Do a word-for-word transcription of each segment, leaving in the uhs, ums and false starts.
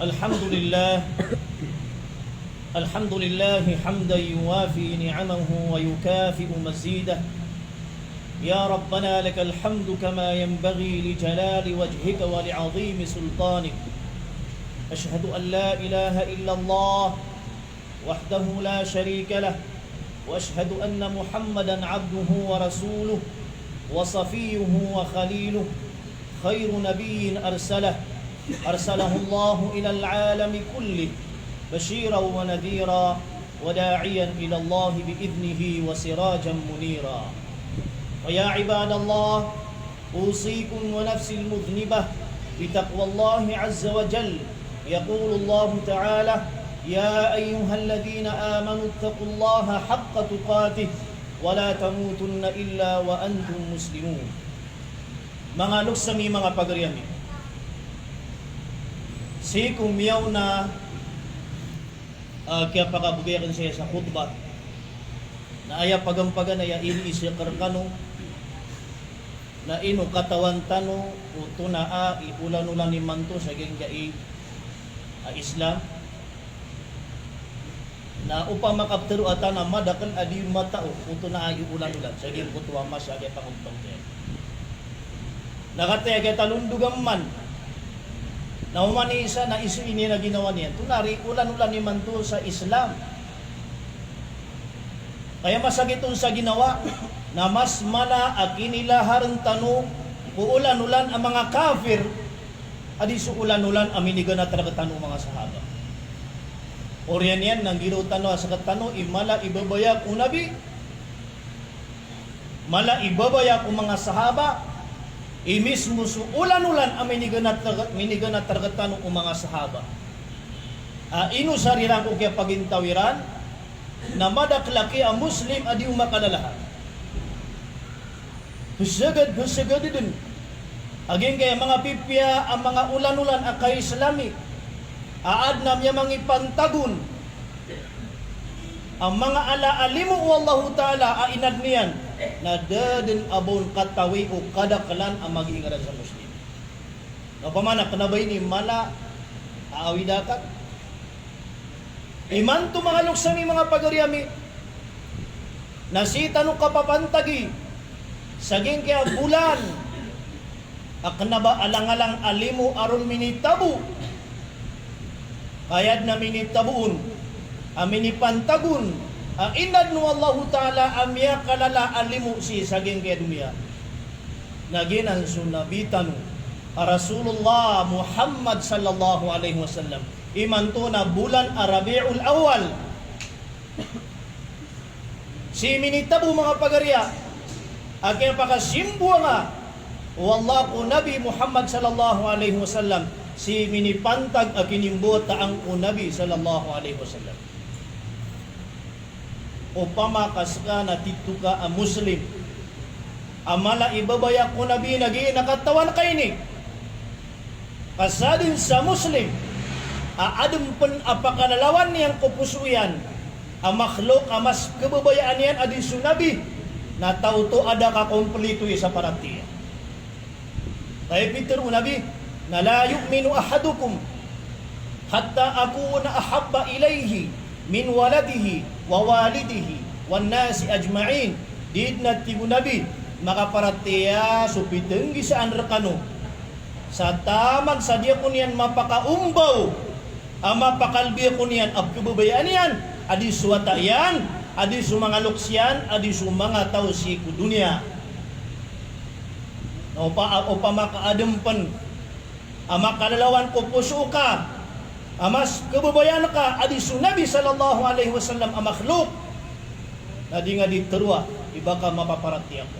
الحمد لله. الحمد لله حمدا يوافي نعمه ويكافئ مزيده. يا ربنا لك الحمد كما ينبغي لجلال وجهك ولعظيم سلطانك. أشهد أن لا إله إلا الله وحده لا شريك له، وأشهد أن محمدا عبده ورسوله وصفيه وخليله، خير نبي أرسله، أرسله الله إلى العالم كله بشيرا ونذيرا وداعيا إلى الله بإذنه وسراجا منيرا. فيا عباد الله، أوصيكم ونفسي المذنبة بتقوى الله عز وجل. يقول الله تعالى: يا أيها الذين آمنوا اتقوا الله حق تقاته ولا تموتن إلا وأنتم مسلمون. Manga loks ami, manga pagari ami, sii ko miyaona a kiyapakabgay akn saya sa khutbah, na aya pagampagan aya iniiza ko rkano na ino katawan tano o tonaa i olan-olan imanto sa giyangkai a Islam. Na opama ka ptharoa tano a madakl a di matao o tonaa i olan-olan sa giyangkoto a masa a kiyapakabgay. Na kataya a kiyatalondogan man, na oman i isa na iso ini na ginawa niyan, tonaa i olan-olan imanto sa Islam. Kaya masakit on sa ginawa, na mas mala a kinilaharn tano ko olan-olan a manga kafir a di so olan-olan a miniganat rktano o manga sahaba. Oriyan iyan na nggiraw tano a sktano i mala i babaya ko Nabi, mala i babaya ko manga sahaba, i mismo so olan-olan a miniganat, miniganat rktano o manga sahaba. A ino sa riran ko kiyapagintaw iran, na madakl aki a Muslim a di o makalalahan. Psgd, psgd dn a giyangkai a manga pipiya a manga olan-olan a kaislami a adn a miyamangipantagon a manga ala a limo o Allahu Ta'ala a inadn iyan, na da dn a ba on katawi o kadaklan a magiingaran sa Muslim. Na opama na kna ba ini mala a awida ka. Imanto manga loks ami, manga pagari ami, na sii tano kapapantagi sa giyangkai a bolan a kna ba a langalang a limo a ron minitabo. Kaya adn a minitabo on, a minipantag on, a inadn o Allahu Ta'ala a miyakalala a limo sii sa giyangkai a doniya. Na giyanan so Nabi tano a Rasulullah Muhammad sallallahu alaihi wasallam. Imanto na bolan a Rabiul Awwal. Sii minitabo, manga pagari a, a kiyapakasimbowanga o Allah ko Nabi Muhammad sallallahu alaihi wasallam, sii minipantag a kinimbawataan ko Nabi sallallahu alaihi wasallam. Opama ka ska na tito ka a Muslim a mala i babaya ko Nabi na giya na katawan ka ini, ka sadn sa Muslim a adn pn a pakalalawan iyan ko poso iyan a makhluk a mas khababayaan iyan a di so Nabi, na taw oto a da kakomplito i isa paratiyaya. Kay pitharo o Nabi na, "La yu'minu ahadukum hatta akuna ahabba ilayhi min waladihi wa walidihi wan nasi ajma'in." Di dn, a tig o Nabi, makaparatiyaya so pithanggisaan rkano sa taman sa di ako niyan mapakaombaw a mapakalbi ako niyan a pkhababayaan iyan a di so wata iyan, a di so manga loks iyan, a di so manga taw sii ko doniya. Na opa-, opama ka adn pn a makalalawan ko poso ka a mas khababayaan ka a di so Nabi sallallahu alaihi wasallam a makhluk, na di nga di tharoa i ba ka mapaparatiyaya ko.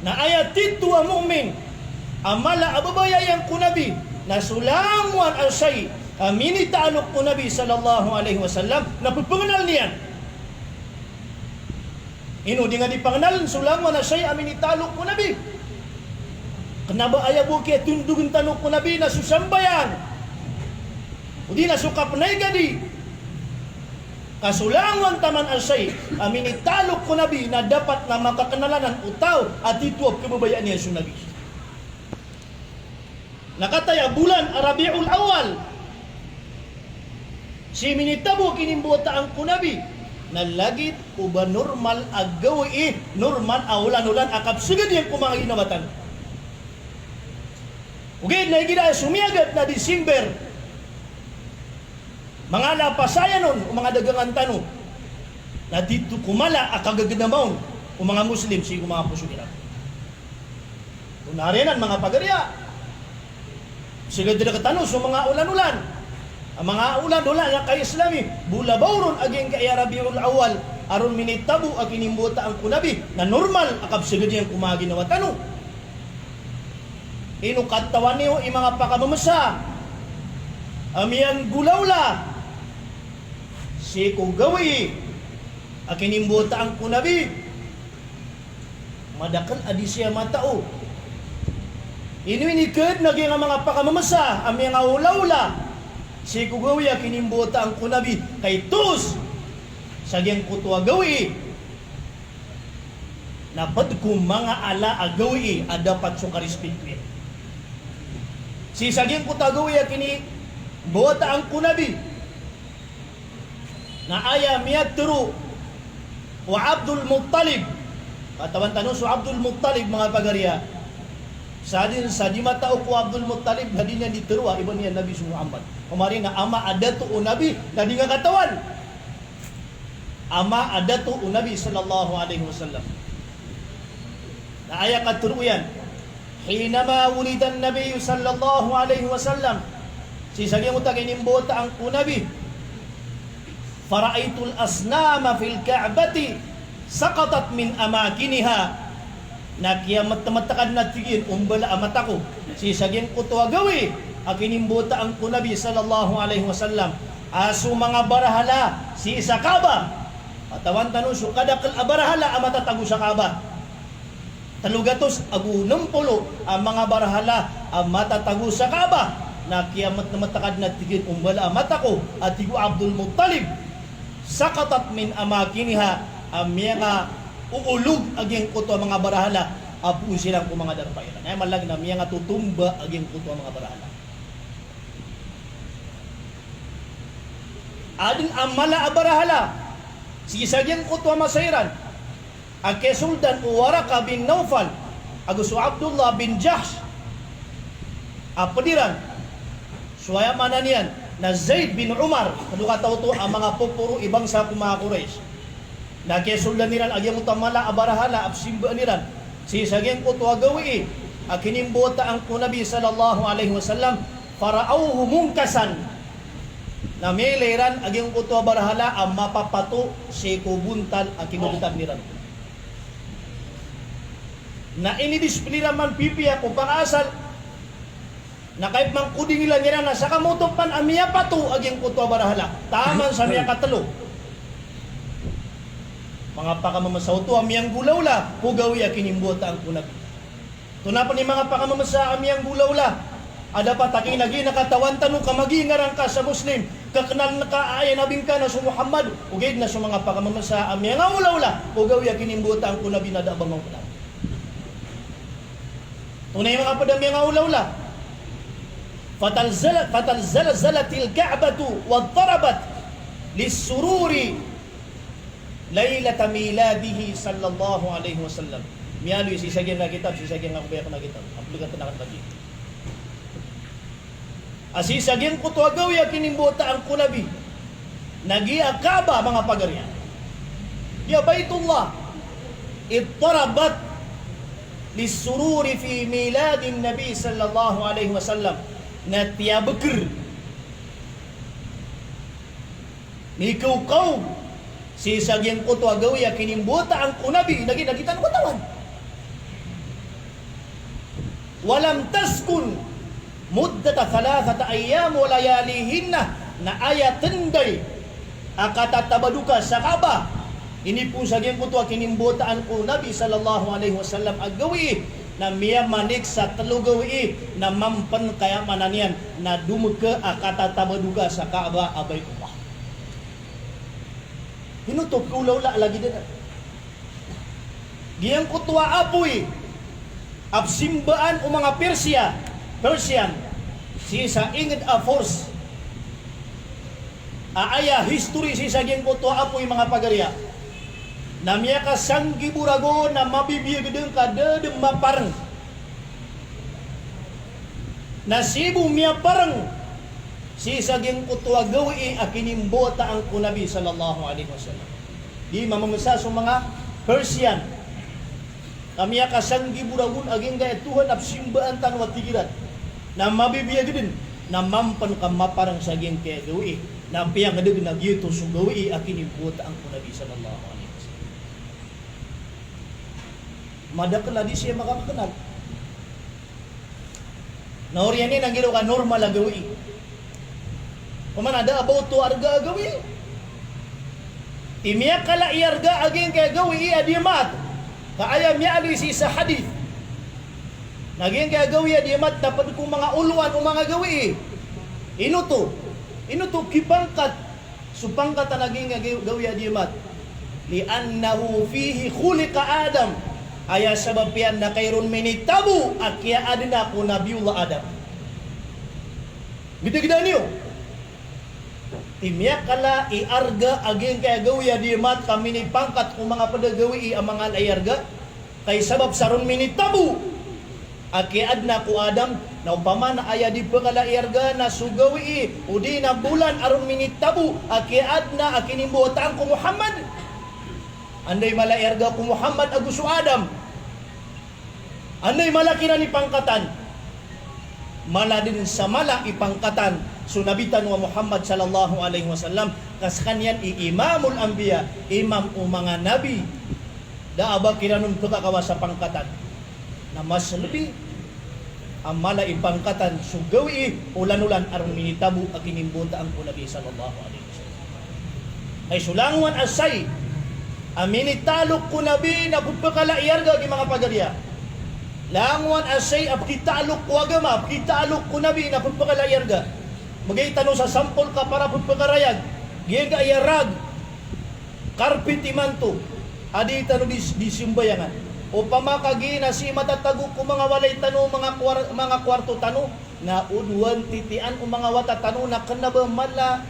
Na aya tito a mu'min a mala a babaya iyan ko Nabi na so langowan a shay a minitaalok ko Nabi sallallahu alaihi wasallam na pphangnaln iyan. Ino di nga di pangnaln so langowan a shay a minitaalok ko Nabi? Kna ba aya bo kiyatondogn tano ko Nabi na so sambayang, odi na so kapnay gadi. Ka so langowan taman a shay a minitaalok ko Nabi na dapat na makaknal anan o taw a tito a pkhababayaan iyan so Nabi. Na kataya bolan a Rabiul Awwal, sii minitabo a kinimbawataan ko Nabi, na lagid o ba normal a gawii, normal a olan-olan a kapsagad iyan ko manga ginawa tano. Ogaid na igira a somiyagad na December, manga ala a pasayan on o manga dagangan tano, na di oto ko mala a kagaganama on o manga Muslim sii ko manga poso iran. Tonaa ron anan, manga pagariya? Sii ka dii rektano so manga olan-olan. A manga olan-olan a ka-Islami, bo labaw ron a giyangkaya Rabiul Awwal a ron minitabo a kinimbawataan ko Nabi, na normal a kapsagad iyan ko manga ginawa tano. Ino katawan iyo i manga pakamamasa a miyanggolawla sii ko gawii a kinimbawataan ko Nabi? Madakel a di siya matao. Ino iniked na giyangkai a manga pakamamasa a miyanggolawla sii ko gawii a kinimbawataan ko Nabi, ka itoos sa giyangkoto a gawii na ped ko manga ala a gawii a dapat so karespeto iyan. Sii sa giyangkoto a gawii a kinimbawataan ko Nabi, na aya miyatero o Abdul Muttalib. Katawan tano so Abdul Muttalib, manga pagariya. Sa di, sa di matao ko Abdul Muttalib, na di niyan di teroa i ba niyan Nabi so Muhammad. Ka mariin a ama a dato o Nabi, na di nga katawan. Ama a dato o Nabi sallallahu alaihi wasallam. Na aya katero iyan, "Hinama wulidan Nabiyyu sallallahu alaihi wasallam," sii sa giyangkoto a kinimbawataan ko Nabi, "fara'aitul asnama fil Ka'bati saqatat min amakiniha." Na kiyametemetekad na tig iyan o mbala a mata ko sii sa giyangkoto a gawii a kinimbawataan ko Nabi sallallahu alaihi wasallam, a so manga barahala sii sa Kaaba. Katawan tano so kadakel a barahala a matatago sa Kaaba. Telo gatos ago nem polo a manga barahala a matatago sa Kaaba. Na kiyametemetekad na tig iyan o mbala a mata ko, a tig o Abdul Muttalib, "saqatat min amakiniha," a miyangaoolog a giyangkoto a manga barahala a poon siran ko manga darpa iran. Aya maana niyan na miyangatotomba a giyangkoto a manga barahala. Aden a mala a barahala sii sa giyangkoto a masa iran a kiyasoldan o Waraqah bin Nawfal ago so Abdullah bin Jahsh a ped iran so, aya maana niyan na, Zaid bin Umar, kano kataw oto a manga poporo i bangsa ko manga Quraysh. Na kiyasoldan iran a giyangkoto a mala a barahala a pesimbaan iran sii sa giyangkoto a gawii a kinimbawataan ko Nabi sallallahu alaihi wasallam, "fara'awhu munkasan." Na miyailay iran a giyangkoto a barahala a mapapato sii ko bontal a kibagotan iran. Na inidisplay iran man pipiya ko pakaasal. Na kay pman ko dingilan iran na saka moto pman a miyapato a giyangkoto a barahala. Taman sa miyakatelo. Manga pakamamasa oto a miyanggolawla ko gawii a kinimbawataan ko Nabi. Tonaa pn i manga pakamamasa a miyanggolawla a dapat a kina giya na katawan tano ka magi ngaran ka sa Muslim, ka kenal ngka a aya Nabi ngka na so Muhammad, ogaid na so manga pakamamasa a miyanggolawla ko gawii a kinimbawataan ko Nabi na da a ba ngka kenal. Tonaa i manga pd a miyanggolawla? Fatalzala-, fatalzalzalatil Ka'batu wattarabat lissururi lailata miladihi sallallahu alaihi wasallam. Miyaaloy sii sa giyangkai a kitab, sii sa giyangkai a kitab. Aplikatan aken lagi. A sii sa giyangkoto a gawii a kinimbawataan ko Nabi na giya Kaaba, manga pagariya. Giya Baitullah. Ittarabat lissururi fi miladin Nabi sallallahu alaihi wasallam. Na tiyabker, mikawkaw sii sa giyangkoto a gawii a kinimbawataan ko Nabi, na giya na di tano katawan. Walam taskun muddata thalathata ayyam wa layalihinna, na aya tnday a katatabadoka sa Kaaba, inipoon sa giyangkoto a kinimbawataan ko Nabi sallallahu alaihi wasallam a gawii, na miyamanik sa telo gawii, na mampen ka aya maana niyan na domka a katatabadoka sa Kaaba a Baitullah. Ino oto kagolawla lagid anan? Giyangkoto a apoy a psimbaan o manga Persia, Persian, Sii sa inged a force a aya history sii sa giyangkoto a apoy, manga pagariya, na miyakasanggibo ragon na mabibiyag den ka da den mapareng. Na sii bo miyapareng sii sa giyangkoto a gawii a kinimbawataan ko Nabi sallallahu alaihi wasallam. Di mamemesa so manga Persian. Ka miyakasanggibo ragon a giyangkaya Tuhan a pesimbaan tano a tig iran na mabibiyag den, na mampen ka mapareng sa giyangkaya gawii, na piyangedeg na giyoto so gawii a kinimbawataan ko Nabi sallallahu alaihi wasallam. Madakel a di siya makakekenal. Na oriyan iyan a giraw ka normal a gawii. Pamana da a ba oto arga a gawii. Ti miyakala i arga a giyangkaya gawii a diyamaat. Ka aya miyaaloy sii sa hadith na giyangkaya gawii a diyamaat na ped ko manga olowan o manga gawii. Ino oto? Ino oto kipangkat so pangkatan a giyangkaya gaw-, gawii a diyamaat? Li'annahu fihi khuliqa Adam. Aya sabap iyan na kay ron minitabo a kiyaadna ko Nabiyullah Adam. Gedagedaan iyo. Ti miyakala i arga a giyangkaya gawii a diyamaat ka minipangkat ko manga ped a gawii a mangala i arga. Kay sabap sa ron minitabo a kiyaadna ko Adam, na opama na aya di pekala i arga na so gawii, odi na bolan a ron minitabo a kiyaadna a kinimbawataan ko Muhammad. Anda i mala i arga ko Muhammad ago so Adam? Anda i mala kiran i pangkatan? Mala den sa mala i pangkatan so Nabi tano a Muhammad sallallahu alaihi wasallam, ka sekaniyan i Imamul Anbiya, imam o manga nabi. Da a ba kiran on pekakawa sa pangkatan. Na mas lebi a mala i pangkatan so gawii, olanolan a ron minitabo a kinimbawataan ko Nabi sallallahu alaihi wasallam. Ay so langowan a sai a minitalok ko Nabi na pepekala i arga, gi manga pagariya. Langowan a sai a pekitalok ko agama, pekitalok ko Nabi na pepekala i arga. Magay tano sa sampol ka para pepekarayag. Giyangkaya rag karpet imanto a di tano di, di sembayangan. Opama ka giya na sii matatago ko manga walay tano, manga kwar-, manga kwarto tano, na o dowan titian o manga wata tano na kena ba mala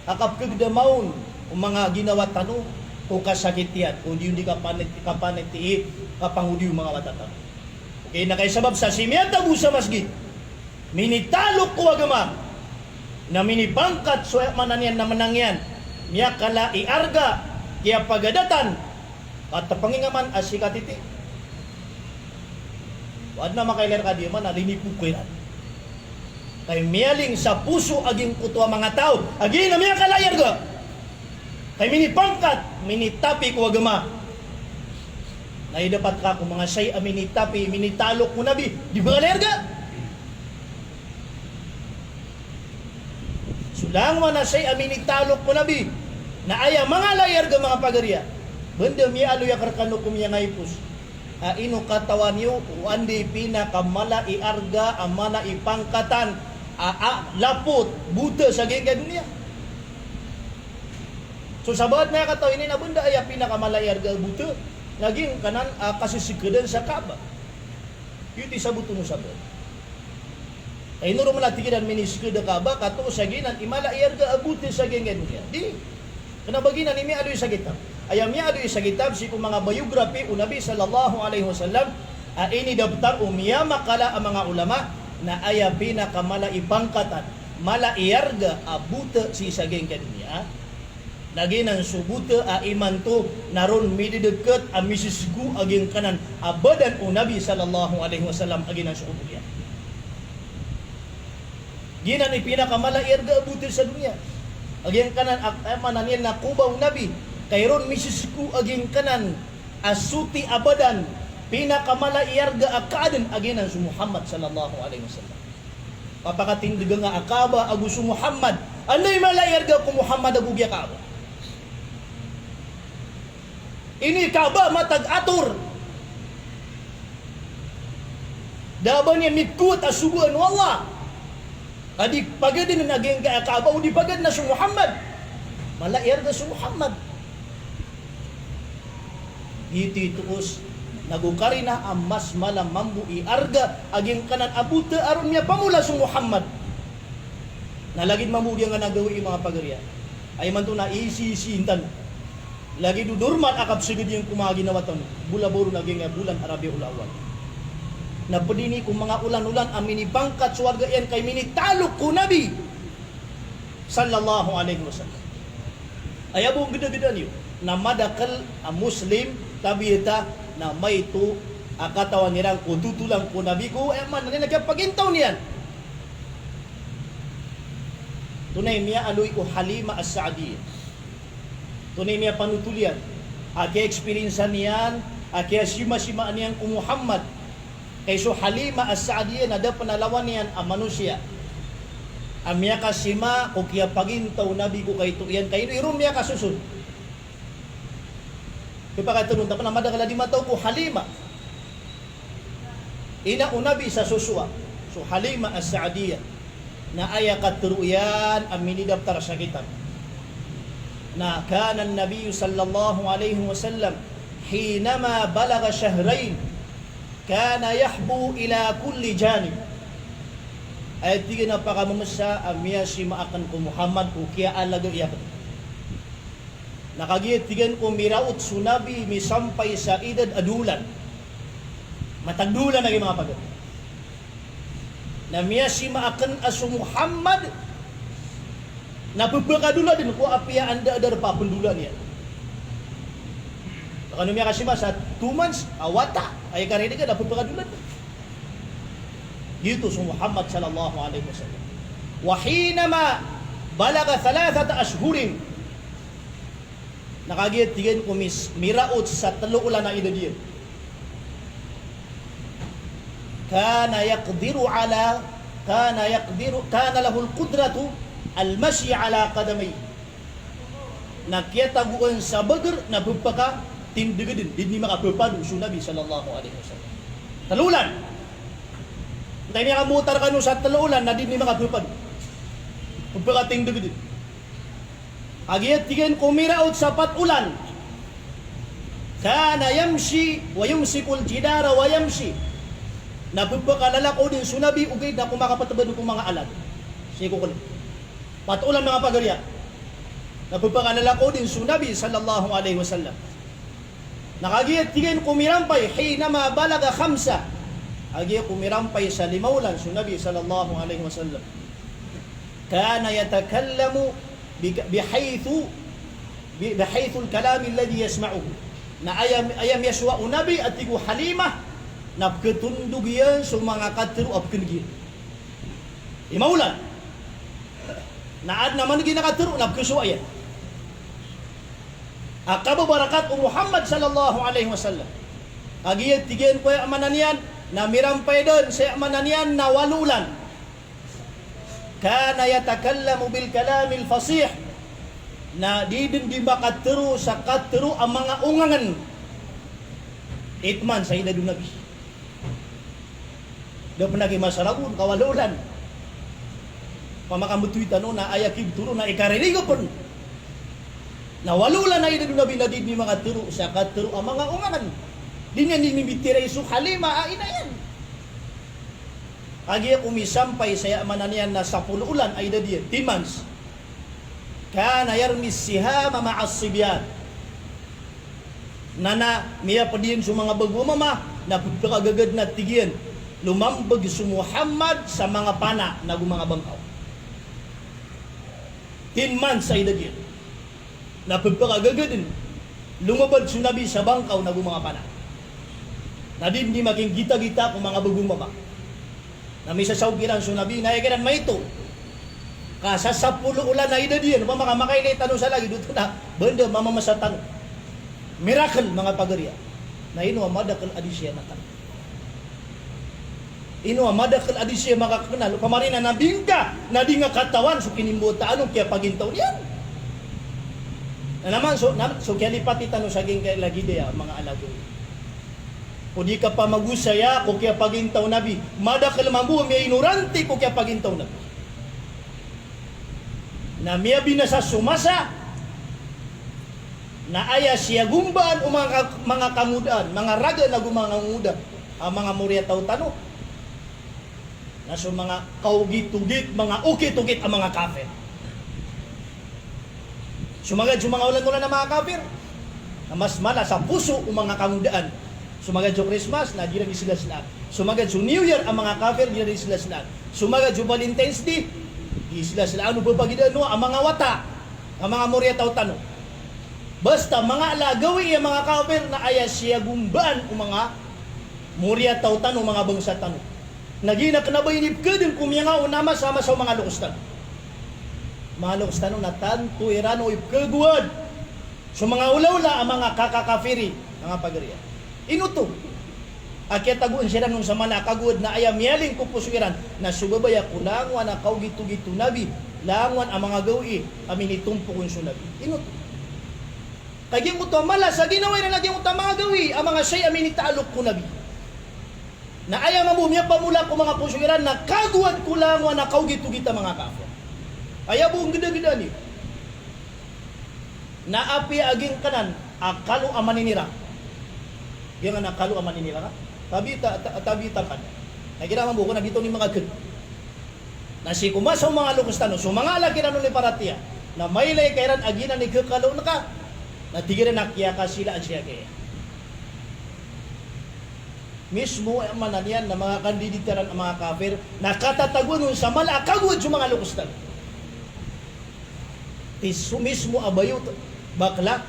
a kapekegedama on o manga ginawa tano ko kasakit iyan, odi, odi kapanit-, kapaniti, kapangodi o manga wata tano. Okay, na kay sabap sa sii miyatago sa masgit, minitalok ko agama, na minipangkat so, aya maana niyan na menang iyan, miyakala i arga, kiyapagadatan, ka tepenging aman a sii katiti. Wa aden a makailay reka di aman a linipok ko iran. Kay miyaling sa poso a giyangkoto a manga taw a giya na miyakala i arga. Kay minipangkat, minitapi ko agama. Na idapat ka ko manga sai a minitapi, minitalok ko Nabi, di pekala i arga. So langowan a sai a minitalok ko Nabi na aya mangala i arga, manga pagariya. Benda miyaaloy akn rekano ko miyangaipos a ino katawan iyo o anda i pinakamala i arga a mala i pangkatan a, a lapot, bota sa giyangkaya doniya. So sabaad na aya katawan ini na benda aya pinakamala i arga a bota na giyangkanan a kasesekedan sa Kaaba. Giyoto i sabot o sabaad. Ay, ino ron mala tig iran miniseked a Kaaba, kato sa giyanan i mala i arga a bota sa giyangkaya doniya. Di. Kena ba giyanan i miyaaloy sa kitab. Aya miyaaloy sa kitab sii ko manga biography o Nabi sallallahu alaihi wasallam a inidaptar o miyamakala a manga ulama na aya pinakamala i pangkatan, mala i arga a bota sii sa giyangkaya doniya. Na giyanan so bota a imanto na ron midedeket a misisgo a giyangkanan a badan o Nabi sallallahu alaihi wasallam a giyanan so kobo niyan. Giyanan i pinakamala i arga a bota sa doniya. A giyangkanan a, aya maana niyan na koba o Nabi, kay ron misisgo a giyangkanan a soti a badan, pinakamala i arga a kaaden a giyanan so Muhammad sallallahu alaihi wasallam. Papakatindega nga a Kaaba ago so Muhammad. Anda i mala i arga ko Muhammad ago giya Kaaba? Ini Kaaba matag ator. Da a ba niyan mikowat a sogoan o Allah. Ka di pagaden a giyangkaya Kaaba o di pagaden a so Muhammad. Mala i arga so Muhammad. Giyoto i toos Nago karina a mas mala mambo i arga a giyangkanan a bota a ron miyapamola so Muhammad. Na lagid mambo giyangkanan a gawii, manga pagariya, a imanto na iisiisiin tano. Lagid o normal a kapsagad iyan ko manga ginawa tano, bo labao ron a giyangkaya bolan a Rabiul Awwal. Na ped ini ko manga olan-olan a minipangkat so arga iyan ka minitalok ko Nabi sallallahu alaihi wasallam. Aya bo nggedagedan iyo na madakel a Muslim, tabiya ta, na maito a katawan iran ko totolan ko Nabi ko, eh, maana niyan na kiyapagintaw niyan. Tonaa i miyaaloy o Halima As-Sa'diyah. Tonaa i miyapanotol iyan a kiya-experience niyan, a kiyasimasima niyan ko Muhammad. Kay so Halima As-Sa'diyah na da pen a lawan iyan a manosiya a miyakasima ko kiyapagintaw o Nabi ko kaito iyan, ka ino iron miyakasoson. Kipakatero on ta pen a madakel a di mataw ko Halima, ina o Nabi sa sosowa, so Halima As-Sa'diyah. Na aya katero iyan a minidaftar sa kitab na kana an-Nabiyyu sallallahu alaihi wasallam hinama balagha shahrayn kana yahbu ila kulli janib. Aya tig iyan a pakamemesa a miyasima aken ko Muhammad ko kiyaalaga iyaken. Na kagiya tig iyan ko miraot so Nabi misampay sa idad a dowa olan. Matag dowa olan lagi, manga pagari. Na miyasima aken a so Muhammad na pepakadowa olan den ko apiya anda a darpa a pendowa olan iyan. Kano miyakasima sa two months, a wata, aya karina ka na pepakadowa olan den. Giyoto so Muhammad sallallahu alaihi wasallam. Wa hinama balagha thalathata ashhurin. Na kagiya tig iyan ko mis-, miraot sa telo olan a idad iyan. Kana yaqdiru ala, kana yaqdiru, kana lahul qudratu al-mashyi ala qadamayhi. Na kiyatagoan sa bager na pepakatindeg den, di den makapepado so Nabi sallallahu alaihi wasallam. Telo olan. Antaa i miyakambotar kano sa telo olan na di den makapepado, pepakatindeg den. Kagiya tig iyan ko miraot sa pat olan. Kana yamshi wa yumsikul jidara wa yamshi. Na pepakalalakaw den so Nabi ogaid na komakapetebed ko manga alad. Sii ko kelen. Pat olan, manga pagariya. Na pepakalalakaw den so Nabi sallallahu alaihi wasallam. Na kagiya tig iyan ko mirampay, hinama balagha khamsa. Kagiya ko mirampay sa lima olan so Nabi sallallahu alaihi wasallam. Kana yatakallamu bi-, bihaythu, bi-, bihaythul kalami alladhi yasma'uhu. Na aya, aya miyasowa o Nabi a tig o Halima, na peketondog iyan so manga katero a pekeneg iyan. Lima olan. Na aden a maneg iyan a katero na pekesowa iyan. A kababarakat o Muhammad sallallahu alaihi wasallam. Kagiya tig iyan ko aya maana niyan na mirampay den sa aya maana niyan na walo olan. Kana yatakallamu bil kalamil fasih. Na di den di makatero sa katero a manga ongangen. Eight months sa idad o Nabi. Da pen a giya masaragon ka walo olan. Pamakambetowi tano na aya kibetero na ikaririga pen. Na walo olan a idad o Nabi na di den di makatero sa katero a manga ongangen. Di niyan di mibitiyarai so Halima a ina iyan. Kagiya ko misampay sa aya maana niyan na sapolo olan a idad iyan, ten months. Kana yarmi sihama ma'as sibyan. Na, na miyaped iyan so manga bago a mama, na pepakagagad na tig iyan, lomambeg so Muhammad sa manga pana nago manga bangkaw. Ten months a idad iyan. Na pepakagagad den, lomabad so Nabi sa bangkaw nago manga pana. Na di den di makinggitagita ko manga bago a mama. Na misasaog kiran so Nabi, na aya kiran maito. Ka sa sapolo olan a idad iyan, opama ka makailay tano sa lagid oto na banda mamamasa tano. Miracle, manga pagariya. Na ino a madakel a di siya nakal. Ino a madakel a di siya makaknal. Opama rin na nabingka, na di nga katawan so kinimbotaan o kiyapagintaw niyan. Na naman so, na, so kiyalipati tano sa gingkai lagid aya, manga alagoy. O di kapamagosaya ko kiyapagintaw o Nabi. Madakel mambo a miyainorante ko kiyapagintaw o Nabi. Na miyabinasa so masa. na aya siyagombaan o manga, manga kangodaan, manga raga nago manga ngodaan a manga moriyataw tano, na so manga kaogitogit, manga okitokit a manga kafir. Somagad so manga olan-olan a manga kafir, na mas mala sa poso o manga kangodaan. Somagad so Christmas, na di iran iselaslaan. Somagad so New Year a manga kafir, di iran iselaslaan. Somagad so Valentine's Day, di iselaslaan o babagidaan o a manga wata, a manga moriyataw tano. Basta manga ala a gawii a manga kafir na aya siyagombaan o manga moriyataw tano, manga bangsa tano. Na giya na kena ba inipkeden ko miyanga o nama sa masa o manga loks tano. Manga loks tano na tanto iran o ipkagowad so manga olaola a manga kakakafiri, manga pagari iyan. Ino oto a kiyatagoan siran on sa mala a kagowad na aya miyaling ko poso iran na so babaya ko langowan a kaogitogit o Nabi, langowan a manga gawii a minitompok on so Nabi. Ino oto? Ka giyangkoto a mala sa ginawa iran a giyangkoto a manga gawii a manga shayi a minitaalok ko Nabi. Na aya mambo miyapamola ko manga poso iran na kagowad ko langowan a kaogitogit a manga kafir. Aya bo nggedagedaan iyo. Na apiya a giyangkanan a kalo a maninira. Giyangkanan a kalo a maninira ka. Tabi ta, ta, tabi ta kan. Na igira mambo ko na gito ni manga ged. Na sii ko masa o manga loks tano, so manga ala kiran on i paratiyaya, na mailay ka iran a giyanan i kekaloon ka, na tig iran a kiyakasilaan siya kaya. Mismo, aya maana niyan na manga kandidit iran a manga kafir, na katatagoan on sa mala a kagowad so manga loks tano. Ti so mismo a bayot, bakla,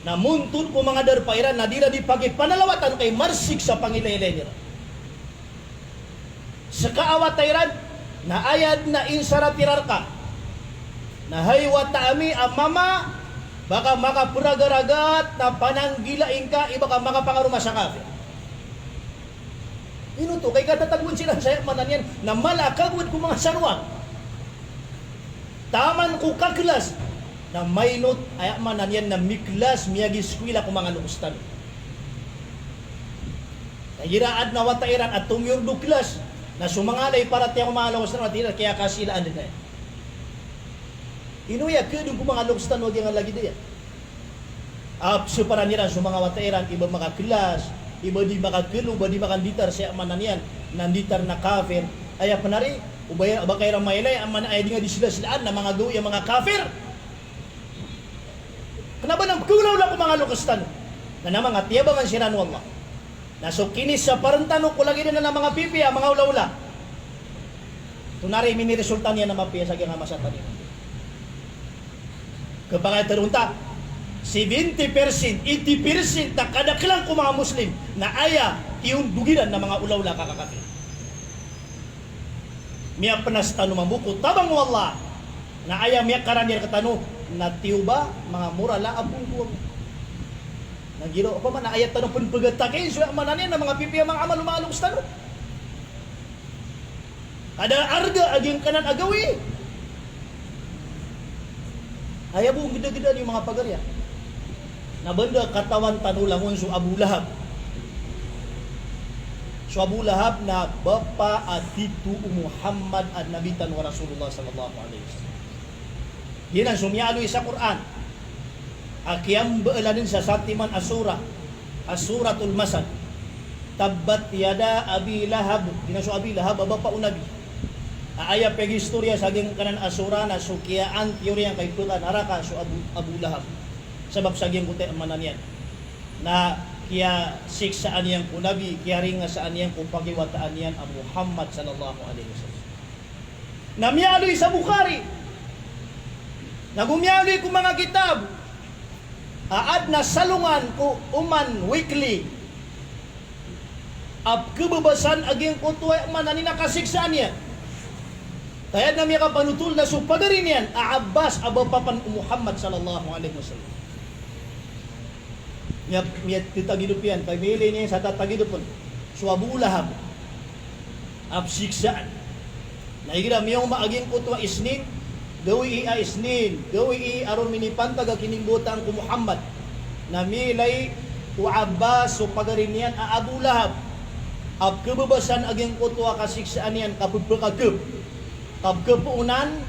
na montod ko manga darpa iran, na di iran di pakipanalawatan ka i marsik sa pangilaylay iran. Seka a wata iran, na aya den a insarat iran reka na hay wata ami a mama, ba ka makaperagaragat na pananggila ingka i ba ka makapangaroma sa kafir. Ino oto, ka ikatatagoan siran sa aya maana niyan na mala a kagowad ko manga saroang. Taman ko kaklas, na mainot, aya maana niyan na miklas, miyagiskwila ko manga loks tano. Na igira aden a wata iran a tomiyordo klas, na so manga ala i paratiyaya ko manga loks tano, na tig iran a kiyakasilaan den aya. Ino aya keden ko manga loks tano a giyangkai a lagid aya? A peseparan iran so manga wata iran, i ba makaklas, i ba di makakelo, ba di makanditar sa aya maana niyan na nditar na kafir. Aya pen ari, o ba, ba ka iran mailay a maana aya di nga di selaslaan na manga gawii a manga kafir. Kena ba nan pekhaolaola ko manga loks tano na, na manga tiyabangan siran o Allah. Na so kinisaparen tano ko lagid anan a manga pipiya a manga olaola, tonaa i miniresulta niyan a mapiya sa giyangkai a masa tano iran? Kepakay a teroon ta, seventy percent, eighty percent a kadakelan ko manga Muslim na aya tiyondog iran na manga olaola a kakakafir. Miyapenas tano mambo ko tabang o Allah. Na aya miyakarani rekatano na tiyoba manga morala a bongkowang. Na giraw, opama na aya tano pen pegatakin so aya maana niyan na manga pipiya a manga amal o manga loks tano. Kada arga a giyangkanan a gawii. Aya bo nggedagedaan iyo manga pagari iyan. Na banda katawan tano langon so Abu Lahab. So Abu Lahab na bapa a tito o Muhammad a Nabi tano a Rasulullah sallallahu alaihi wasallam. Giyanan so miyaaloy sa Qur'an a kiyambaalanen sa satiman a surah, a Suratul Masad. Tabbat yada Abi Lahab. Giyanan so Abi Lahab a bapa o Nabi. A aya paghistoriya sa giyangkanan a surah na so kiyaantiyor iyan ka ipekanaraka so Abu, Abu Lahab. Sabap sa giyangkoto a maana niyan na kiyasiksaan iyan ko Nabi, kiyaringasaan iyan ko pakiwataan iyan a Muhammad sallallahu alaihi wasallam. Na miyaaloy sa Bukhari, nago miyaaloy ko manga kitab a aden a salongan ko Oman Weekly a pekhababasaan a giyangkoto a aya maana niyan na kasiksaan iyan. Tayad na miyakapanotol na so pagari niyan a Abbas a bapa pen o Muhammad sallallahu alaihi wasallam. Miya, miyatitagidop iyan, pamili niyan sa tatagidopen so Abu Lahab a pesiksaan. Na igira miyaoma a giyangkoto a Isnin, gawii a Isnin, gawii a roo minipantag a kinimbotaan ko Muhammad, na miilay o Abbas so pagari niyan a Abu Lahab a pekhababasaan a giyangkoto a kasiksaan iyan ka pepakagep, ka pekapoonan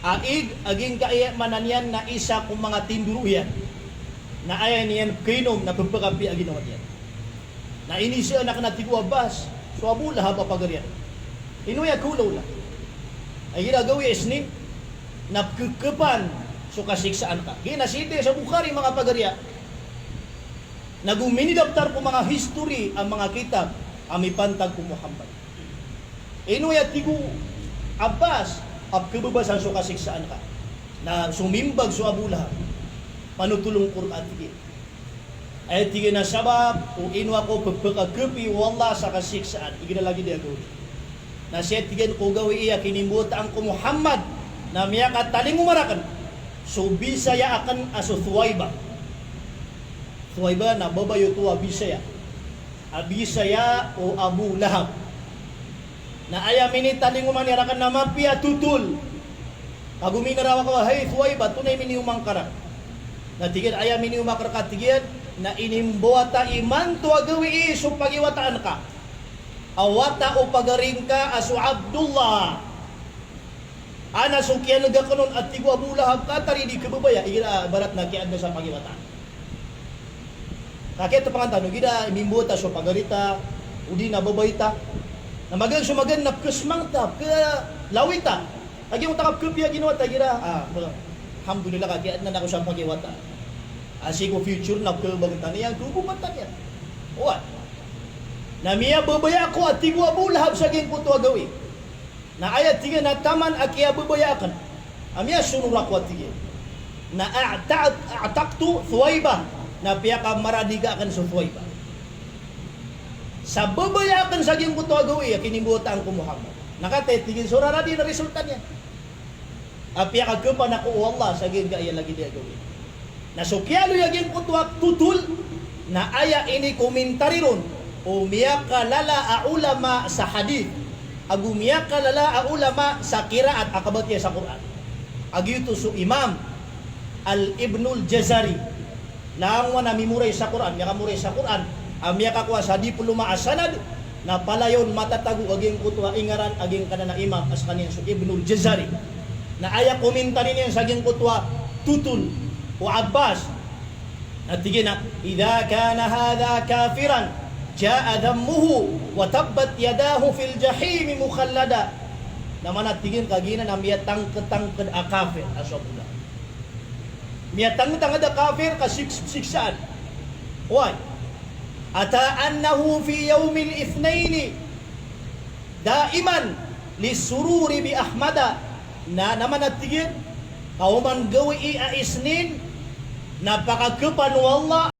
a ig a giyangkai a aya maana niyan na isa ko manga tindoro iyan. Na aya niyan pkainom na pphakapiya a ginawa niyan. Na inisaan akn a tig o Abbas so Abu Lahab a pagari akn. Ino aya khaolawla? Ay igira gawii a Isnin na pkhakhapaan so kasiksaan ka. Giya na sii sa Bukhari, manga pagariya, nago minidaptar ko manga history a manga kitab a mipantag ko Muhammad. Ino aya tig o Abbas a pkhababasan so kasiksaan ka? Na somimbag so Abu Lahab, "Panotolon ko rka," tig iyan. Aya tig iyan a sabap o ino ako pphakakhapi o Allah sa kasiksaan, igira lagid aya gawii. Na sii tig iyan ko gawii a kinimbawataan ko Muhammad na miyakatalingoma rakn so bisaya akn a so Thuwayba. Thuwayba na babay oto a bisaya. A bisaya o Abu Lahab. Na aya minitalingoma niyan rakn na mapiya a totol. Ago minaraw ako a, "Hay Thuwayba, antonaa i minioma ngka rakn?" Na tig iyan a aya minioma ko rka, tig iyan, na inimbawata imanto a gawii so pagiwataan ka a wata o pagari ngka a so Abdullah. Ana so kiyaneg akn on, a tig o Abu Lahab, katharo i di khababaya, igira ibarat na kiyaadn sa pagiwata. Ka kiyatpangan tano, igira mimbawata so pagari ta, odi na babay ta, na magaan so magaan na pkhasmang ta, pkhalawit ta. Kagiya oto ka pkhapiya a ginawa ta igira, ah, alhamdulillah, ka kiyaadn ako sa pagiwata. Ah, sii ko future na pkhababaya ta niyan, pkhagogopan ta niyan. Oway. Na miyababaya ako, a tig o Abu Lahab, sa giyangkoto a gawii. Na aya tig iyan a taman a kiyababaya akn a miyasonor ako, a tig iyan, na a'ta-, a'taqtu Thuwayba, na piyakamaradiga akn so Thuwayba. Sa babaya akn sa giyangkoto a gawii a kinimbawataan ko Muhammad. Na katii, tig iyan, so rarad iyan a resulta niyan a piyakakhapaan ako o Allah sa giyangkaya lagid aya gawii. Na so kiyaaloy a giyangkoto a totol na aya inikomentari ron o miyakalala a ulama sa hadith ago miyakalala a ulama sa qiraat a kabatiya sa Qur'an. A giyoto so Imam Al-Ibnul Jazari. Langowan a mimorize sa Qur'an, miyaka-morize sa Qur'an, a miyakakowa sa diploma a sanad, na palaya on matatago a giyangkoto a ingaran a giyangkanan a imam a skaniyan so Ibnul Jazari. Na aya komentari niyan sa giyangkoto a totol o Abbas, na tig iyan a, "Idha kana hadha kafiran, jaa dhammuhu, wa tabbat yadahu fil jahimi mukhallada." Na mana tig iyan ka giyanan a miyatangkd-tangkd a kafir a so Abu Lahab. Miyatangkd-tangkd a kafir ka siks-, siksaan. Oway. Ata annahu fi yawmil ithnaini daiman lisururi bi Ahmada. Na, na mana tig iyan, ka oman gawii a Isnin na pakakhapaan o Allah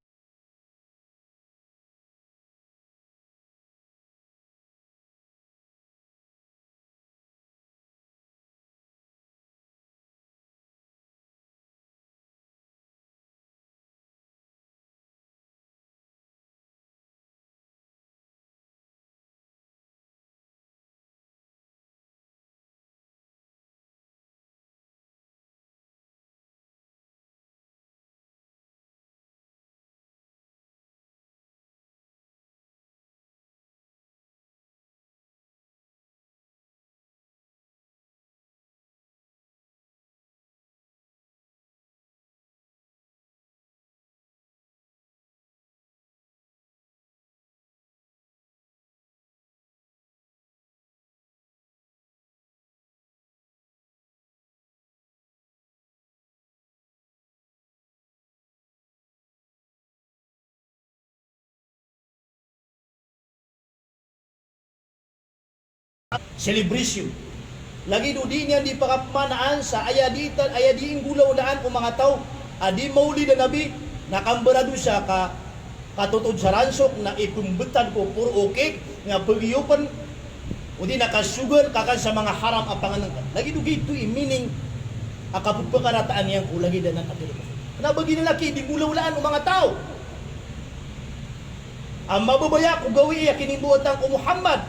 celebration. Lagid o di niyan di pakapamanaan sa aya di ta-, aya di inggolawlaan o manga taw a di mawlid a Nabi, na kambaradosa ka katotod sa ransok na ipmbtad ko poro okik na pagiyopn, o di na kasogan ka kan sa manga haram a pangnngkn. Lagid o giyoto i meaning a kapphakarataan iyan ko lagid anan a tolog. Na ba giyanan lagid i di nggolawlaan o manga taw a mababaya ko gawii a kinimbawatan ko Muhammad,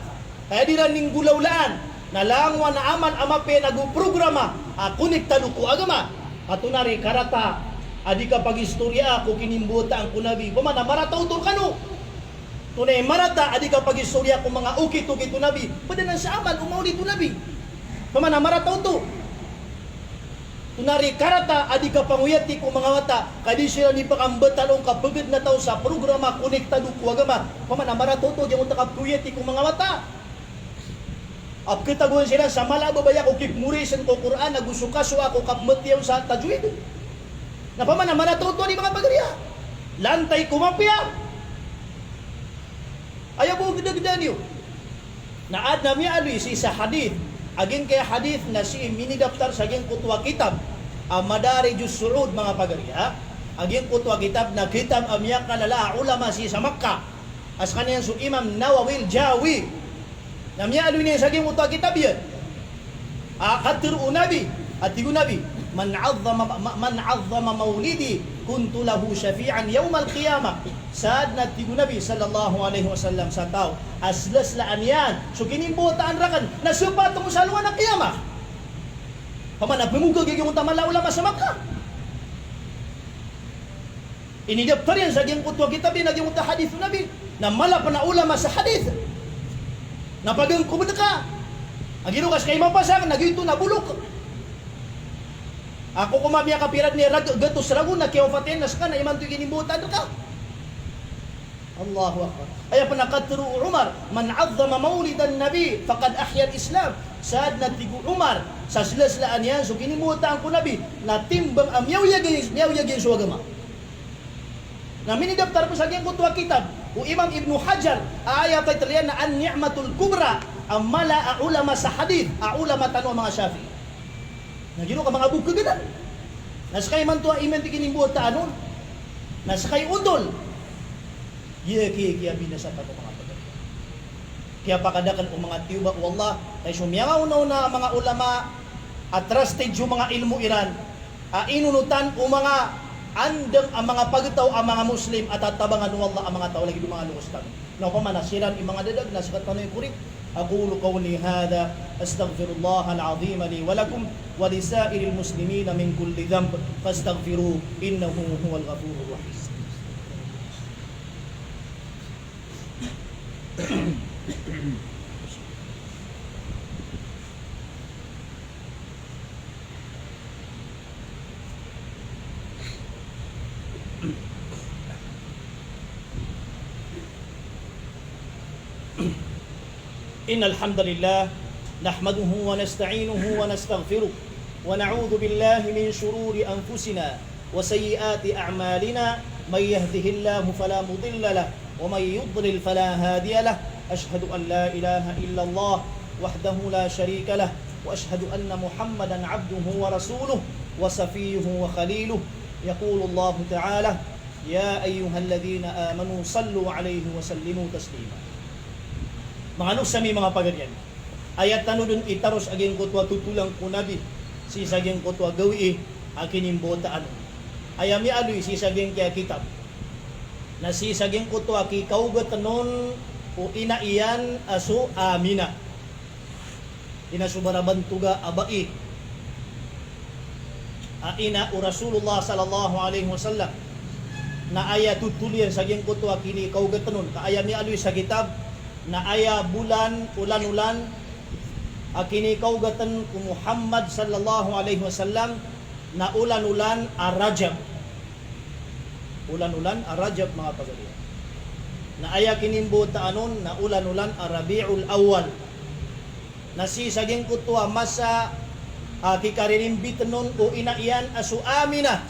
ka aya di ran inggolawlaan na langowan a amal a mapiya ago programa a konektado ko agama. Ka tonaa i karata a di kapagistoriyaa ko kinimbawataan ko Nabi, pman a marata oto rkano. Tonaa i marata a di kapagistoriya ko manga okit-okit o Nabi, pd anan sa amal o mawlid o Nabi, pman a marata oto. Tonaa i karata a di kapangoyati ko manga wata, ka di siran di pakambatal o kapagad na taw sa programa konektado ko agama. Opama na marata oto giyangkoto a kapangoyati ko manga wata. A pkatagoan siran sa mala a babaya ko kipmorisen ko Qur'an ago so kasowa ko kapmatiyaw sa tajwid. Na opama na marata oto di manga pagariya. Lantay ko mapiya. Aya bo gdagda niyo. Na adn a miyaaloy sii sa hadith, a giyangkaya hadith na sii minidaftar sa giyangkoto a kitab a Madarijus Su'ud, manga pagariya. A giyangkoto a kitab na kitab a miyakalala a ulama sii sa Makkah, a skaniyan so Imam Nawawil Jawi. Na miyaaloy niyan sa giyangkoto a kitab iyan a katharo o Nabi, a tig o Nabi, "Man 'azzama, ma-, man 'azzama mawlidi kuntu lahu shafi'an yawmal qiyamah." Sadn a tig o Nabi sallallahu alaihi wasallam sa taw a slaslaan iyan so kinimbawataan rakn na sapaat ko sa alongan a qiyamah. Opama na pmogag giyangkoto a mala a ulama sa Makkah. Inidaftar iyan sa giyangkoto a kitab iyan a giyangkoto a hadith o Nabi. Na mala pn a ulama sa hadith. Na pagangkobn ka a giyangkoto a ska i mapasang na giyoto na bolok. Ako ko mamiyakapira dn i rag-, gatos ragon na kiyawafat iyan na ska na imanto i kinimbawataan rka. Allahu Akbar. Aya pn a katharo o Umar, "Man 'azzama mawlidan nabi faqad ahyal Islam." Sadn a tig o Umar, sa slaslaan iyan so kinimbawataan ko Nabi, na timbang a miyawyag iyan, miyawyag iyan so agama. Na minidaftar pn sa giyangkoto a kitab o Imam Ibnu Hajar, a aya title iyan na An-Ni'matul Kubra, a mala a ulama sa hadith, a ulama tano a manga Shafi'i. Na giyoto ka manga bok kaganan. Na ska imanto a imanto i kinimbawataan on. Na ska i ondol. Giya ki, kiyabinasa tano manga pagari. Kiyapakadakl o manga tiyoba o Allah, ka so miyangaonaona a manga ulama a trusted so manga ilmo iran a inonotan o manga andang a manga pagtaw a manga Muslim a tatabangan o Allah a manga taw lagid o manga loks tano. Na opama na siran i manga dadag na sktano i korek. Aqulu qawli hadha, astaghfirullahal azima li wa lakum wa li sa'iril muslimina min kulli dhanb, fastaghfiruhu innahu huwal ghafurur rahim. إن الحمد لله نحمده ونستعينه ونستغفره ونعوذ بالله من شرور أنفسنا وسيئات أعمالنا، من يهده الله فلا مضل له ومن يضلل فلا هادي له. أشهد أن لا إله إلا الله وحده لا شريك له، وأشهد أن محمدا عبده ورسوله وصفيه وخليله. يقول الله تعالى: يا أيها الذين آمنوا صلوا عليه وسلموا تسليما. Manga loks ami, manga pagarian. Aya tano dn itaros a giyangkoto a totolan ko Nabi sii sa giyangkoto a gawii a kinimbawataan. Aya miyaaloy sii sa giyangkaya kitab na sii sa giyangkoto a kikaogatn on o ina iyan a so Aminah. Ina so barabantoga a bai a ina o Rasulullah sallallahu alaihi wasallam. Na aya totol iyan sa giyangkoto a kinikaogatn on, ka aya miyaaloy sa kitab, na aya bolan, olan-olan a kinikaogatn ko Muhammad sallallahu alaihi wasallam na olan-olan a Rajab. Olan-olan a Rajab, manga pagarian. Na aya kinimbawataan on na olan-olan a Rabiul Awwal. Na sii sa giyangkoto a masa a kikaririmbitn on o ina iyan a so Aminah,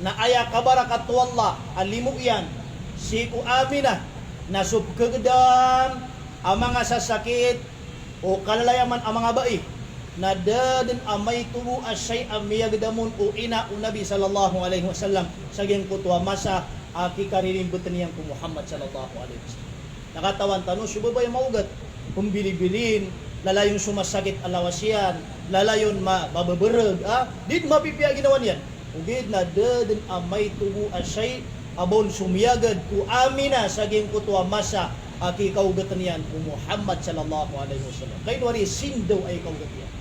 na aya kabarakat o Allah a limo iyan sii ko Aminah na so pkhagdam a manga sasakit o kalalayaman a manga bai, na da dn a maito bo a shay a miyagdam on o ina o Nabi sallallahu alaihi wasallam sa giyangkoto a masa a kikaririmbitn iyan ko Muhammad sallallahu alaihi wasallam. Na katawan tano so babay a maogat, pmbilibilin, lalayon so masakit a lawas iyan, lalayon ma-, mababarg, a, di dn mapipiya a ginawa niyan. Ogaid na da dn a maito bo a shay a ba on somiyagad ko Aminah sa giyangkoto a masa a kikaogatn iyan ko Muhammad sallallahu alaihi wasallam. Ka ino ari, sindaw a ikaogat iyan.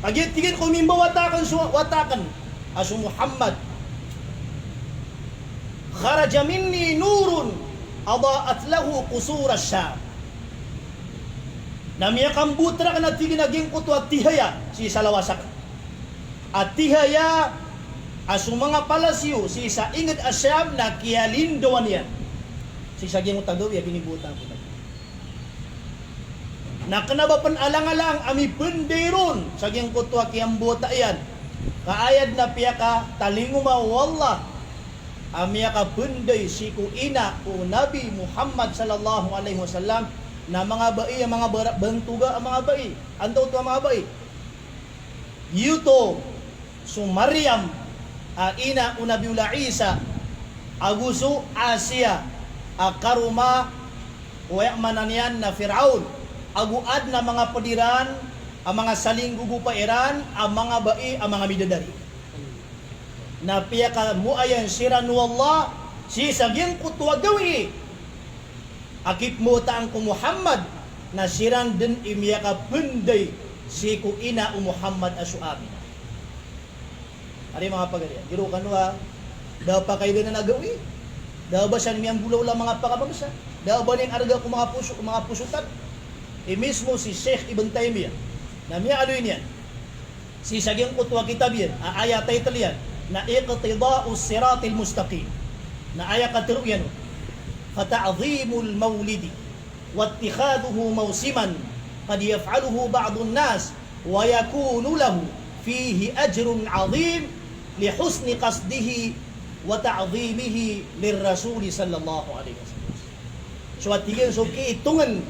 Kagiya tig iyan ko mimbawata akn so wata akn a so Muhammad, "Kharaja minni nurun adha'at lahu qusura Sham." Na miyakambowat rakn a tig iyan a giyangkoto a tihaya sii sa lawas akn. A tihaya a so manga palasyo sii sa inged a Sham na kiyalindowan iyan sii sa giyangkoto a gawii a kinimbotan ko Nabi. Na kena ba pen alang-alang a mipendey ron sa giyangkoto a kiyambota iyan. Ka aya den a piyakatalingoma o Allah a miyakapendey sii ko ina o Nabi Muhammad sallallahu alaihi wasallam na manga bai a manga bara-, bantoga a manga bai. Antaa oto a manga bai? Giyoto so Maryam a ina o Nabiullah Isa, ago so Asiya a karoma o, aya maana niyan na Firaun, ago aden a manga ped iran a manga salinggogopa iran a manga bai a manga midadari. Na piyakamoayan siran o Allah sii sa giyangkoto a gawii a kipembotaan ko Muhammad, na siran den i miyakapendey sii ko ina o Muhammad a so Aminah. Ari manga pagari, giro kano a da a pakaidanan a gawii, da a ba san miyanggolawla manga pakamamesa, da a ba niyan arga ko manga poso, manga poso tano. I mismo si Sheikh Ibn Taymiyyah na miyaaloy niyan sii sa giyangkoto a kitab iyan a aya title iyan na Iqtida'us Siratil Mustaqim. Na aya katero iyan, فتعظيم المولد واتخاذه موسما قد يفعله بعض الناس ويكون له فيه أجر عظيم لحسن قصده وتعظيمه للرسول صلى الله عليه وسلم. So, a tig iyan, so kiitongen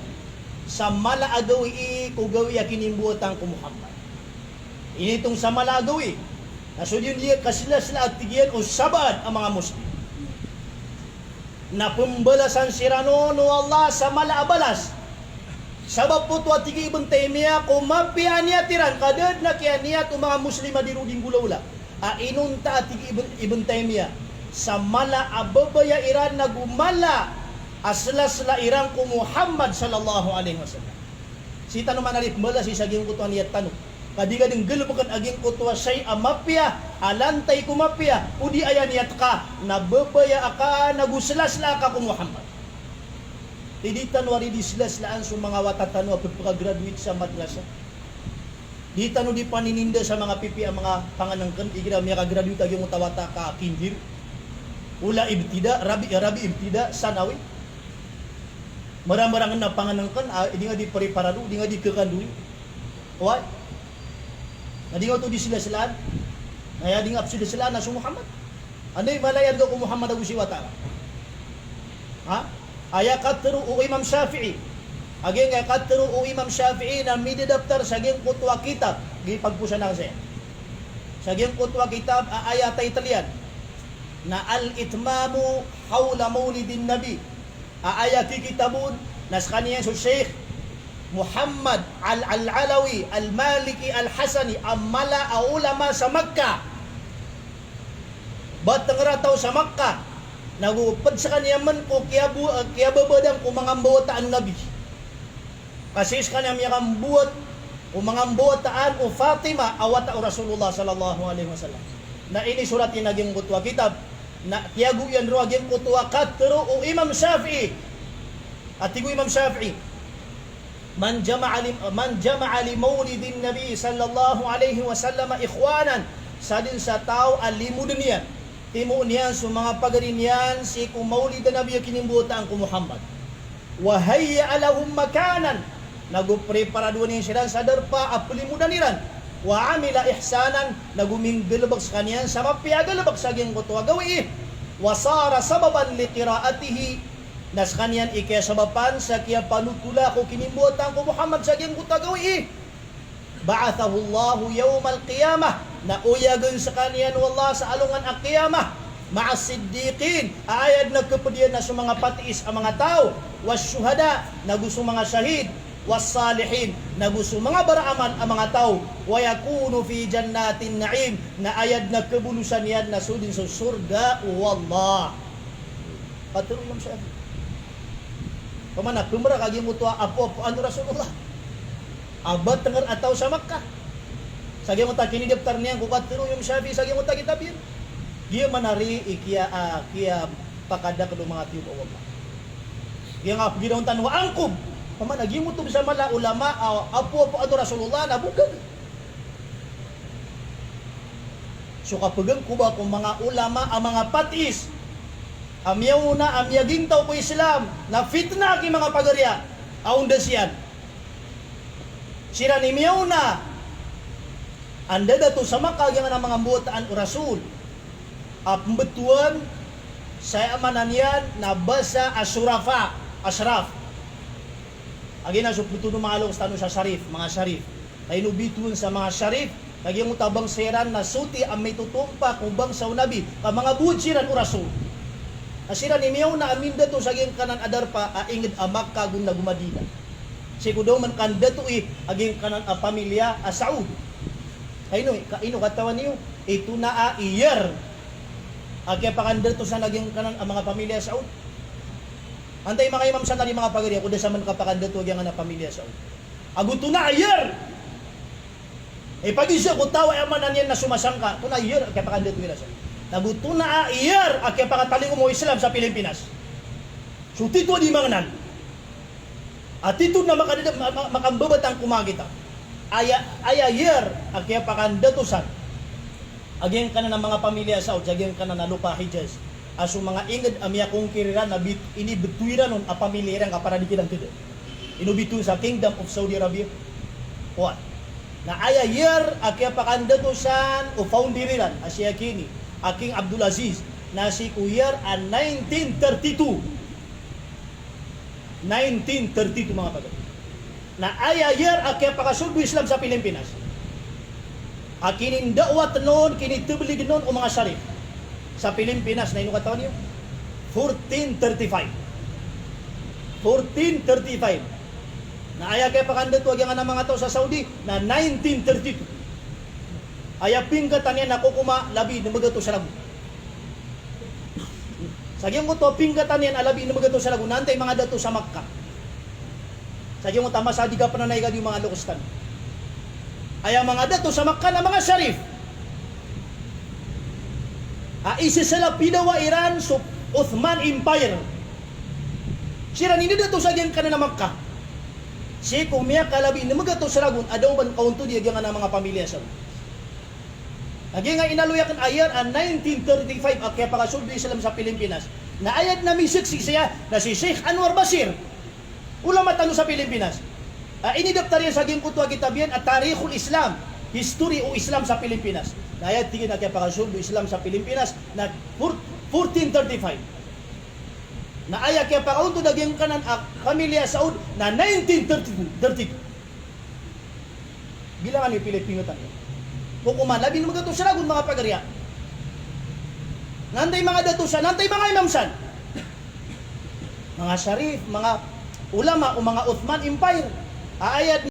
sa mala a gawii ko gawii a kinimbotan ko Muhammad. Initong sa mala a gawii. Na so di niyan kaslasla, a tig iyan, o sabaad a manga Muslim na pembalasan siran on o Allah sa mala a balas. Sabap oto, a tig i Ibn Taymiyyah, ko mapiya a niyat iran, ka da den a kiyaniyat o manga Muslim a di ron di nggolawla a inonta, a tig i Ibn, Ibn Taymiyyah, sa mala a babaya iran ago mala a slasla iran ko Muhammad sallallahu alaihi wasallam. Sii tano man ari pembalas sii sa giyangkoto a niyat tano. Ka di ka den nggalebeken a giyangkoto a shay a mapiya, a lantay ko mapiya, o di aya niyat ka na babaya aka ago slasla aka ko Muhammad. Di tano ari di slaslaan so manga wata tano a pepaka-graduate sa madrasa. Di tano di panininda sa manga pipiya a manga pangenengken, igira miyaka-graduate a giyangkoto a wata ka kindir, ola ibtida, rabi, rabi ibtida, sanawi. Marang-marang a pangenengken, a, di nga di preparado, di nga di kekanduri. Oway. Na di nga oto di slaslaan. Na aya di nga peslaslaan na so Muhammad. Anda i mala i arga ko Muhammad ago si wata ka? Ha? Aya katero o Imam Shafi'i. A giyangkaya katero o Imam Shafi'i na midadaptar sa giyangkoto a kitab, di pagposan akn saya. Sa giyangkoto a kitab a aya title iyan na Al-Itmamu Hawla Mawlidin Nabi. A aya kikitab on na sekaniyan so Sheikh Muhammad Al-, Al-Alawi Al-Maliki Al-Hasani, a mala a ulama sa Makkah. Ba tenger a taw sa Makkah, nago ped sekaniyan man ko kiyabo-, kiyababadan ko manga mbawataan o Nabi. Ka sii sekaniyan miyakambowat o manga mbawataan o Fatima a wata o Rasulullah sallallahu alaihi wasallam. Na inisorat iyan a giyangkoto a kitab, na tiyago iyan roo a giyangkoto a katero o Imam Shafi'i. A tig o Imam Shafi'i, "Man jama'a li, man jama'a li mawlidin Nabi sallallahu alaihi wasallam ikhwanan," sadn sa taw a limoden iyan, timoon iyan so manga pagari niyan sii ko mawlid a Nabi a kinimbawataan ko Muhammad. "Wa hayya'a lahum makanan," nago preparadowan iyan siran sa darpa a pelimodan iran. "Wa amila ihsanan," nago minggalebek sekaniyan sa mapiya a galebek sa giyangkoto a gawii. "Wa sara sababan li qira'atihi," na sekaniyan i kiyasabapan sa kiyapanotola ko kinimbawataan ko Muhammad sa giyangkoto a gawii. "Ba'athahullahu yawmal qiyamah," na oyagen sekaniyan o Allah sa alongan a qiyamah, "ma'as siddiqin," a aya den a keped iyan na so manga patiis a manga taw, "was shuhada," nago so manga shahid, "was salihin," nago so manga baraamal a manga taw, "wa yakunu fi jannatin na'im," na aya den a kebolosan iyan na so den so sorga o Allah. Katero o Imam Shafi'i. Pamana, pemerak a giyangkoto a apoapoan o Rasulullah a ba tenger a taw sa Makkah. Sa giyangkoto a kinidaptar niyan ko katero o Imam Shafi'i sa giyangkoto a kitab iyan. Giya man ari i kiya, a, kiyapakadakel o manga tiyoba o Allah. Giya nga pegiraw tano a angkob. Pamana, giyangkoto sa mala a ulama a apoapoan o Rasulullah na bokag. So kapagangkoba ko manga ulama a manga patis a miyaona a miyagintaw ko Islam na fitna ki manga pagariya a ondas iyan. Siran i miyaona a ndadato sa Makkah a giyangkanan a manga mbawataan o Rasul a pmbtowan sa aya maana niyan na basa a surafa, ashraf. A giyanan so pmbtowan o manga loks tano sa sharif, manga sharif. Ka ino bitowan sa manga sharif, ka giyangkoto a bangsa iran na soti a mitotompa ko bangsa o Nabi, ka manga bowad siran o Rasul. Ka siran i miyaona a mindato sa giyangkanan a darpa a ingd a Makkah ago na go Madinah. Sii ko da oman kandatoii a giyangkanan a pamilya a Saud. Ka ino, ka ino katawan iyo, i tona a year a kiyapakandato san a giyangkanan a manga pamilya a Saud. Antaa i manga imam san a di manga pagari a ko da san man kapakandato a giyangkanan a pamilya a Saud. Ago tona a year. Ipagiza ko taw a aya maana niyan na somasangka, tona a year a kiyapakandato iran sa. Ago tona a year a kiyapakatalingoma o Islam sa Pilipinas. So tito a di mangnan. A tito na makadada, ma-, ma-, makambabatang ko manga kita. Aya, aya year a kiyapakandato san a giyangkanan a manga pamilya a Saud sa giyangkanan a lopa a Hijaz. A so manga ingd a miyakongkir iran na bit-, inibtowan iran on a pamilya iran ka para di kiran tda. Ino bitowan sa Kingdom of Saudi Arabia. Oway. Na aya year a kiyapakandato san o founder iran, a si a kini, a King Abdul Aziz, na sii ko year a nineteen thirty-two. Nineteen thirty-two, manga pagari. Na aya year a kiyapakasold o Islam sa Pilipinas. A kinindawat on, kinitablig on o manga sharif sa Pilipinas na ino katawan iyo? Fourteen thirty-five. Fourteen thirty-five. Na aya kiyapakandato a giyangkanan a manga taw sa Saudi na nineteen thirty-two. Aya pingkatan iyan na kokoma labi nem a gatos ragon. Sa giyangkoto a pingkatan iyan a labi nem a gatos ragon, na antaa i manga dato sa Makkah. Sa giyangkoto a masa a di ka pn naigad iyo manga loks tano. Aya manga dato sa Makkah na manga sharif a isasalapidawa iran so Ottoman Empire. Siran i ndadato sa giyangkanan a Makkah. Sii ko miyakalabi nem a gatos ragon a da o ba kaontodi a giyangkanan a manga pamilya a Saud. A giyangkai a inaloy akn a year a nineteen thirty-five a kiyapakasold o Islam sa Pilipinas. Na aya dn a misaksi saya na si Sheikh Anwar Bashir, ulama tano sa Pilipinas, a inidaptar iyan sa giyangkoto a kitab iyan a Tarikhul Islam, History o Islam sa Pilipinas. Na aya tig iyan a kiyapakasold o Islam sa Pilipinas na four-, fourteen thirty-five. Na aya kiyapakaontod a giyangkanan a pamilya a Saud na nineteen thirty-two, thirty-two. Bilangan iyo pila i pingkatan iyan. Kokoma labi nem a gatos ragon, manga pagari. Na antaa i manga dato san, na antaa i manga imam san? Manga sharif, manga ulama o manga Ottoman Empire. A aya